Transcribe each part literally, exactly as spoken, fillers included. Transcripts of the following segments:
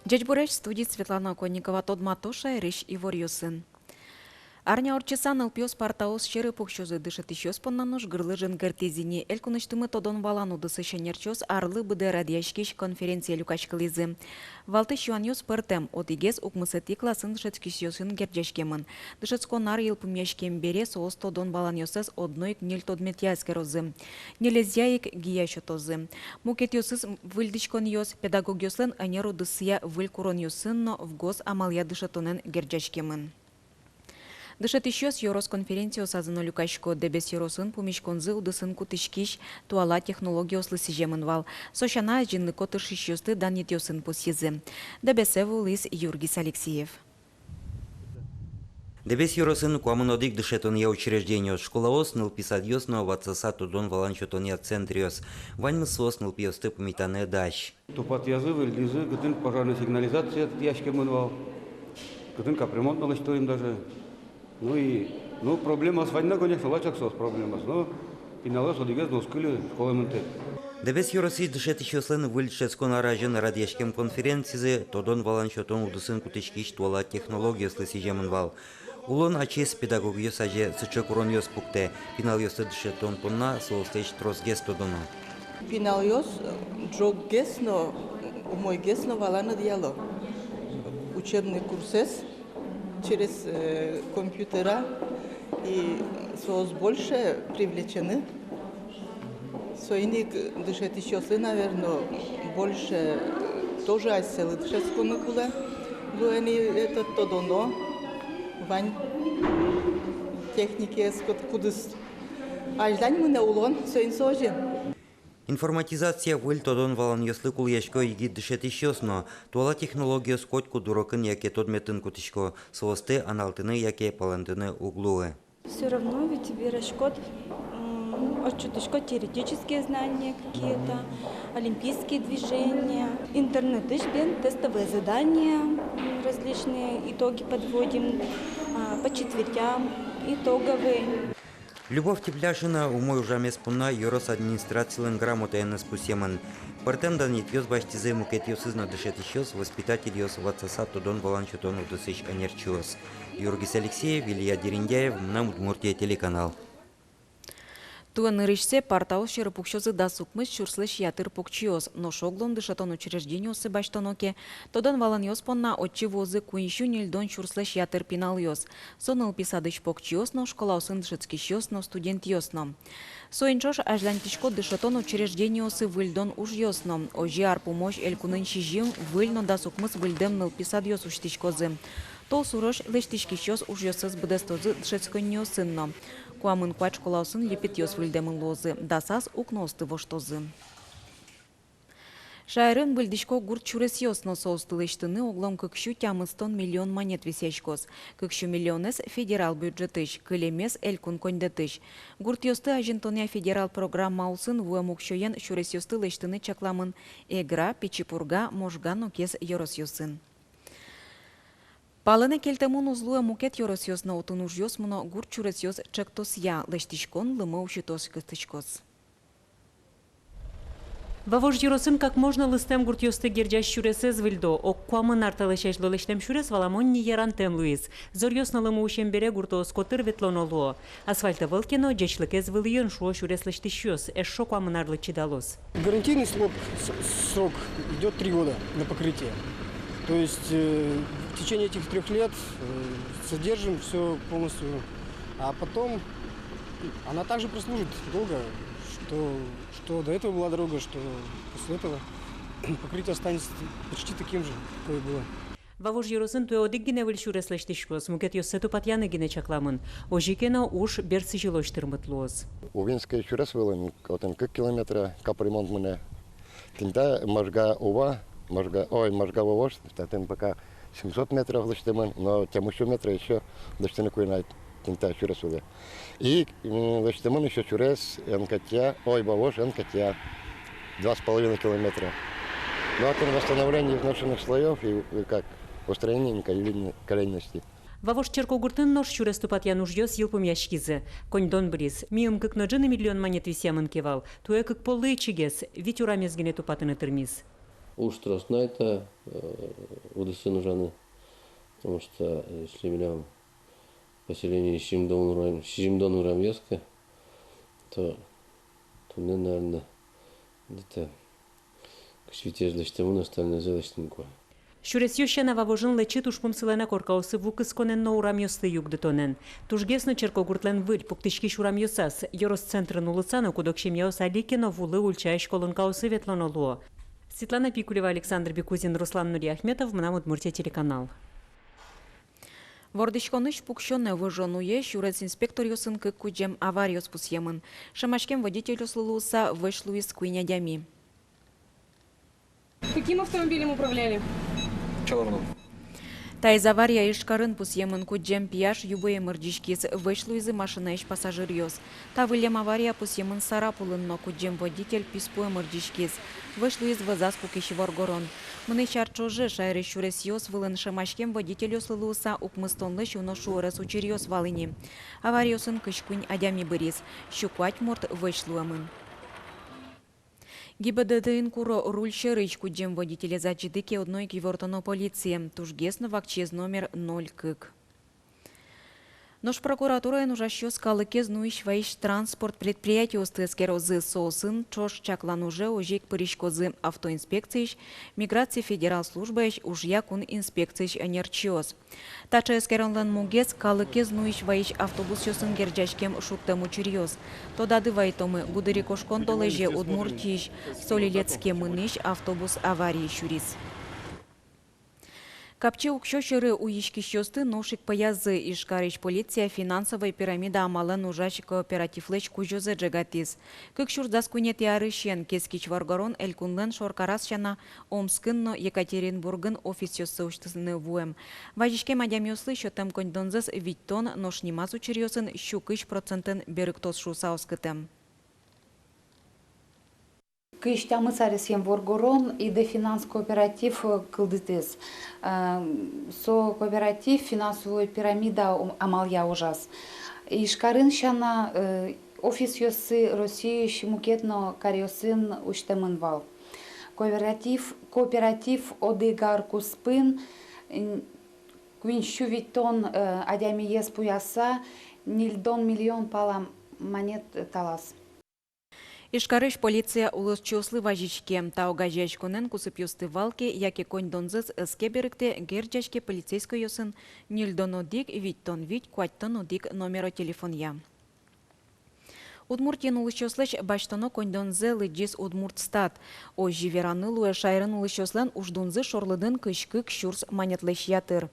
Ӟечбуресь! Студиын Светлана Оконникова. Тодмато шаерысь иворъёсын. Арня ортчыса нылпиос партаос сьӧры пуксёзы. Дышетӥсьёс понна нош гырлы жингыртӥзы ини. Элькунысьтымы тодон-валан удысысь ӧнерчиос арлы быдэ радъяськись конференцие люкаськылӥзы. Валтӥсь юанъёс пӧртэм. Одӥгез укмысэтӥ классын дышетскисьёсын герӟаськемын. Дышетскон ар йылпумъяськем бере соос тодон-валанъёссэс одно ик ньыль тодметъя эскерозы. Ньылезъя ик гия сётозы. Мукетъёсыз выльдӥськонъёс педагогъёслэн ӧнер удысъя выль куронъёсын но ВГОС амалъя дышетонэн герӟаськемын. Дышетӥсьёс ёрос конференциосазы но люкасько. Дэбес ёросын пумиськонзы удысын кутӥськись туала технологиослы сӥземын вал. Со сяна, азинлыко тыршисьёсты данъетъёсын пусйизы. Дэбесэ вуылӥз Юргис Алексеев. Дэбес ёросын куамын одӥг дышетонъя учреждениос: школаос, нылпи садъёс но ватсаса тодон-валан сётонъя центръёс. Ваньмыз соос нылпиосты пумитаны дась. Тупатъязы, выльдӥзы, кытын пожарной сигнализация тӥяськемын вал, кытын капремонт но лэсьтӥм даже. Ну и, ну, проблемаос вань на, конечно, лачак соос проблемаос, но пиналъёс одӥгез но уз кыльы школае мынтэк. Дэбес ёросысь дышетӥсьёслэн выль дышетскон ар азьын радъяськем конференцизы тодон-валан сётон удысын кутӥськись туала технологиослы сӥземын вал. Улон ачиз педагогъёс азе сыӵе куронъёс пуктэ: пиналъёсты дышетон понна соослэсь тросгес тодоно. Пиналъёс, э, ӝоггес но, умойгес но валаны дыяло учебный курсэз через, э, компьютера, и соос больше привлечены. Соин ик дышетӥсьёслы, наверно, больше, э, тоже асьсэлы дышетскыны кулэ луэ ни, этот, тодоно вань техникаез, куд-, кудӥз азьлань мынэ улон, соин со озьы. Информатизация выль тодон-валанъёслы кулэясько егит дышетӥсьёс но. Туала технологиос котькуд урокын яке тодметын кутӥсько, соосты аналтыны яке палэнтыны уг луы. Всё равно ведь вераськод, м, отчётӥськод теоретические знания какие-то, олимпийские движения, интернетысь бен тестовые задания, м, различные итоги подводим, а, по четвертям, итоговый. Любовь Тепляшина умой ужамез понна ёрос администрацилэн грамотаеныз пусъемын. Пӧртэм данъетъёс басьтӥзы мукетъёсыз но дышетӥсьёс, воспитательёс, ватсаса тодон-валан сётон удысысь ӧнерчиос. Юргис Алексеев, Илья Дерендяев, «Мынам Удмуртие» телеканал. Туэ нырысьсэ партаос сьӧры пуксёзы дас укмыс сюрслэсь ятыр покчиос. Нош оглом дышетон учреждениосы басьтоно ке, тодон-валанъёс понна отчы вуозы куинь сю ньыльдон сюрслэсь ятыр пиналъёс. Со нылпи садысь покчиос но, школаосын дышетскисьёс но, студентъёс но. Соин ӵош азьланьтӥсько дышетон учреждениосы выльдон ужъёс но. Озьы ар пумозь элькунын сизьым выль но дас укмыс выльдэм нылпи садъёс усьтӥськозы. Толсурозь лэсьтӥськисьёс ужъёссэс быдэстозы дышетсконниосын но. Куамын куать школаосын липетъёс выльдэмын луозы, дасаз укноосты воштозы. Шаерын выльдӥсько гурт сюресъёс но. Соосты лэсьтыны оглом кык сю тямыстон миллион манет висъяськоз. Кык сю миллионэз федерал бюджетысь, кылемез элькун коньдэтысь. Гуртъёсты азинтонъя федерал программа улсын вуэм уксёен сюресъёсты лэсьтыны чакламын Эгра, Пичи Пурга, Можга но Кез ёросъёсын. Палэнэ кельтэмын уз луэ мукет ёросъёс но. Отын ужъёс мыно гурт сюресъёс ӵектосъя. Лэсьтӥськон лымы усьытозь кыстӥськоз. Вавож ёросын как можно лыстэм гуртъёсты герӟась сюресэз выльдо. Ог куамын ар талэсь азьло лэсьтэм сюрес валамон ни ярантэм луиз. Зоръёс но лымы усем бере гуртоос котыр ветлоно луо. Асфальт ӧвӧл ке но, ӟечлыкез вылӥын, шуо сюрес лэсьтӥсьёс, эшшо куамын арлы чидалоз. Гарантийный срок, с-, срок идёт три года на покрытие. То есть, э, в течение этих трёх лет, э, содержим всё полностью, а потом она также прослужит долго, что, что до этого была дорога, что после этого. Покрытие останется почти таким же, какое было. Вавож ёросын туэ одӥг гинэ выль сюрес лэсьтӥськоз, мукетъёссэ тупатъяны гинэ чакламын. Озьы ке но, уж бер сӥзьылозь тырмыт луоз. Увинский сюрес вылын, отын кык километра капремонт мынэ. Тӥни та Можга-Ува, Можга, ой, Можга-Вавож, татын пока семьсот метров лэсьтэмын, но тямыс сю метра ещё лэсьтыны кулэ на тӥни та сюрес вылэ. И, м, лэсьтэмын ещё сюрес Энкатья, ой, Вавож, Энкатья, два с половиной километра. Но отын восстановление изношенных слоёв и, и как устранение неколейно-, колейности. Вавож черкогуртын нош сюрес тупатъян ужъёс йылпумъяськизы. Коньдон быриз. Миым кык но ӝыны миллион манет висъямын ке вал, туэ кык поллы ичигес, вить урамез гинэ тупатыны тырмиз. Уж трос на ай та, э, удысын ужаны, потому что, э, если милям поселение сизьымдон урам, сизьымдон урамъёс ке, то туннэ, наверно, где-то кызь витез лэсьтэмын, остальнойзэ лэсьтыны кулэ. Сюресъёс сяна Вавожын лэчыт ужпум сылэ на коркаосы ву кысконэн но урамъёсты югдытонэн. Тужгес но Черкогуртлэн выль пуктӥськись урамъёсаз. Ёрос центрын улыса но куд-ог семьяос али ке но вулы ульчаысь колонкаосы ветлоно луо. Светлана Пикулева, Александр Бекузин, Руслан Нуриахметов, «Мынам Удмуртие» телеканал. Вордӥськонысь пуксёнэ выжон уе сюрес инспекторъёсын кык кудӟем авариос пусъемын. Шемаськем водительёслы луыса вӧсь луиз куинь адями. Каким автомобилем управляли? Чёрным. Таиз авария Ижкарын пусъемын. Кудӟем пияш юбое мырӟиськиз, вӧсь луизы машинаысь пассажиръёс. Та выллем авария пусъемын Сарапулын но, кудӟем водитель писпуэ мырӟиськиз. Вӧсь луиз вӧзаз пукись воргорон. Мынӥсь ар ӵоже шаерысь сюресъёс вылын шемаськем водительёслы луыса укмыстонлэсь уно шуэрес учыръёс вал ини. Авариосын кызь куинь адями быриз, сю куать мурт вӧсь луэмын. ГИБДД-ын куро руль сьӧрысь. Кудӟем водителез адӟиды ке, одно ик ивортоно полицие. Тужгес но вакчиез номер ноль кык. Нош прокуратураын ужасьёс калыкез нуись-ваись транспорт предприятиосты эскерозы, соосын ӵош чаклан уже озьы ик пыриськозы автоинспекциысь, миграция федерал службаысь, ужъя кун инспекциысь ӧнерчиос. Таӵе эскеронлэн мугез — калыкез нуись-ваись автобусъёсын герӟаськем шудтэм учыръёс. Тодады вайтомы, гудырикошкон толэзе Удмуртиысь Соль-Илецке мынӥсь автобус аварие сюриз. Капчи уксё сьӧры уиськисьёсты нош ик пӧязы. Ижкарысь полиция финансовой пирамида амалэн ужась кооперативлэсь кузёзэ ӝегатӥз. Кык сюрс дас куинетӥ арысен кескич воргорон элькунлэн шоркараз сяна Омскын но Екатеринбургын офисъёссэ усьтыны вуэм. Вазиськем адямиослы сётэм коньдонзэс витьтон, нош нимаз учыръёсын сю кызь процентэн берыктоз шуыса оскытэм. Кызь тямыс аресъем воргорон «Иде Финанс» кооператив, э, кылдытӥз. Э, со кооператив финансовой пирамида ум-, амалъя ужаз. Ижкарын сяна, э, офисъёссы Россиысь мукет но каръёсын усьтэмын вал. Кооператив, кооператив одӥг ар куспын, м, куинь сю витьтон, э, адямиез пуяса, ньыльдон миллион пала манет талаз. Ижкарысь полиция улосчиослы вазиське: та огазеяськонэн кусыпъёсты валке яке коньдонзэс ӧз ке берыктэ, герӟаське полицейскойёсын ньыльдон одӥг, витьтон вить, куатьтон одӥг номеро телефонъя. Удмуртиын улӥсьёслэсь басьтоно коньдонзэ лыдӟиз Удмуртстат. Озьы вераны луэ, шаерын улӥсьёслэн уждунзы шорлыдын кызь кык сюрс манетлэсь ятыр.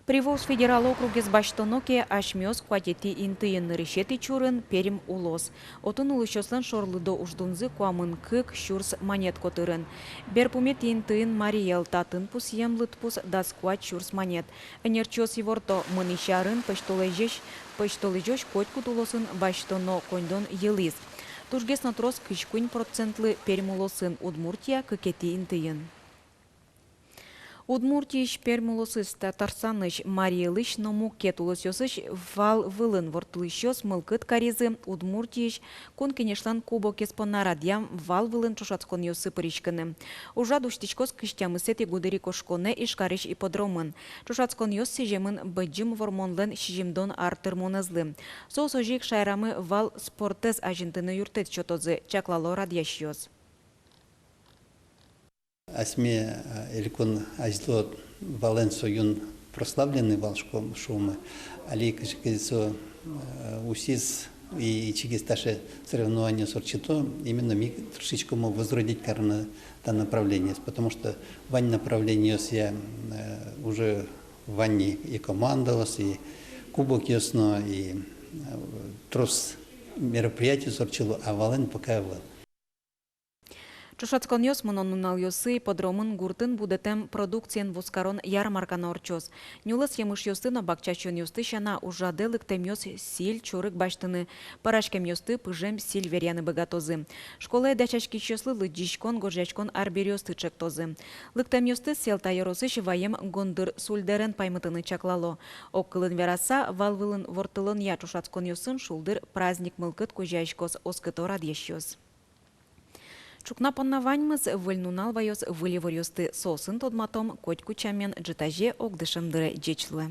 Приволжск федерал округез басьтоно ке, асьмеос куатетӥ интыын, нырысетӥ чурын Пермь улос. Отын улӥсьёслэн шорлыдо уждунзы куамын кык сюрс манет котырын. Берпуметӥ интыын Марий Эл, татын пусъем лыдпус дас куать сюрс манет. Ӧнерчиос иворто: мынӥсь арын пӧсьтолэзёзь, пӧсьтолэзёзь котькуд улосын басьтоно коньдон йылӥз. Тужгес но трос, кызь куинь процентлы, Пермь улосын, Удмуртия кыкетӥ интыын. Удмуртиысь, Пермь улосысь, Татарстанысь, Марий Элысь но мукет улосъёсысь вал вылын ворттылӥсьёс мылкыд каризы Удмуртиысь Кун Кенешлэн Кубокез понна радъям вал вылын ӵошатсконъёсы пыриськыны. Ужрад усьтӥськоз кызь тямысэтӥ гудырикошконэ Ижкарысь ипподромын. Ӵошатсконъёс сӥземын Быдӟым Вормонлэн сизьымдон ар тырмонэзлы. Соос озьы ик шаерамы вал спортэз азинтыны юрттэт сётозы, чаклало радъясьёс. Асьме, э, элькун азьло валэн со юн прославленный вал, шуом, шуомы. Али кызьы ке со, э, усиз и ичигес таӵе соревнованиос ортчыто, именно ми тыршиськомы возродить карыны та направлениез, потому что вань направлениосъя, э, уже вань и командаос, и кубокъёс но, и, э, трос мероприятиос ортчыло, а валэн пока ӧвӧл. Ӵошатсконъёс мынон нуналъёсы ипподромын гуртын будэтэм продукциен вузкарон ярмарка но ортчоз. Нюлэс емышъёсты но бакча сиёнъёсты сяна, ужрадэ лыктэмъёс сӥль, чорыг басьтыны, пӧраськемъёсты пыжем сӥль веръяны быгатозы. Школае дасяськисьёслы лыдӟиськон, гожъяськон арбериосты ӵектозы. Лыктэмъёсты Сьӧлта ёросысь ваем Гондыр сульдэрен паймытыны чаклало. Огкылын вераса, вал вылын ворттылонъя ӵошатсконъёсын шулдыр праздник мылкыд кузяськоз, оскыто радъясьёс. Ӵукна понна ваньмыз. Выль нунал ваёз выль иворъёсты, соосын тодматом котьку чамен. Ӝытазе огдышем дыре ӟеч луэ.